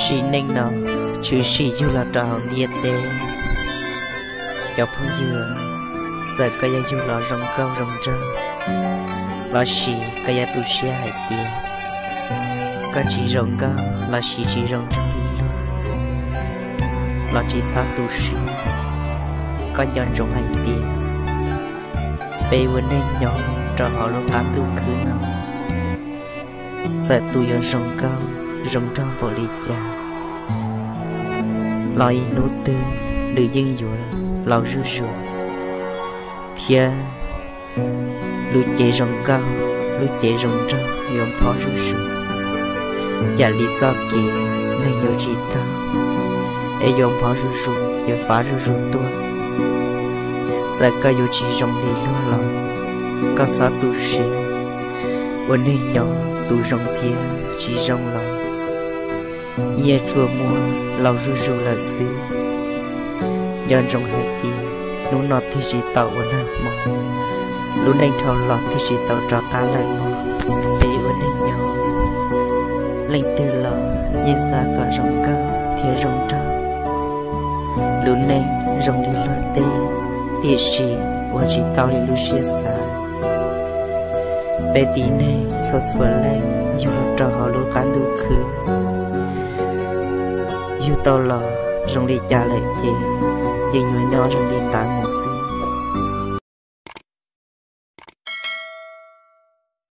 Tsim neej no tshwm sim yug los rau hauv ntiaj teb. Cov phooj ywg, txawm koj yuav yug los zoo nkauj zoo nraug lossis koj yuav tu siab hais tias koj tsis zoo nkauj lossis tsis zoo nraug li luag los tsis txhob tu siab. Koj nco ntsoov hais tias peb ua neej nyob rau hauv lub qab ntuj khwb no, txawm tus yuav zoo nkauj zoo nraug npaum li cas los ib hnub twg nws yeej yuav laus zuj zus, thiab lub cev zoo nkauj, lub cev zoo nraug yuav nphob zuj zus. Yam li txoj kev neeg yuav tsis taug, es yuav nphob zuj zus, yuav fav zuj zus tuaj. Txawm koj yuav tsis zoo li luag los koj txhob tu siab. Ua neej nyob tus zoo thiab tsis zoo los yeej tsuas muaj laus zuj zus lawm xwb. Nco ntsoov hais tias hnub no thiaj tsis tau ua nag hmo, lub neej dhau los thiaj tsis tau rov qab lawm mog. Peb ua neej nyob, leej twg los yeej xav kom zoo nkauj thiab zoo nraug, lub neej zoo li luag tej, tiam sis ua tsis tau li lub siab xav. Peb tib neeg txhua txhua leej yug los rau hauv lub qab ntuj khwb, yug tau los zoo li cas lawm ces yeej yuav nyob zoo li tas mus xwb.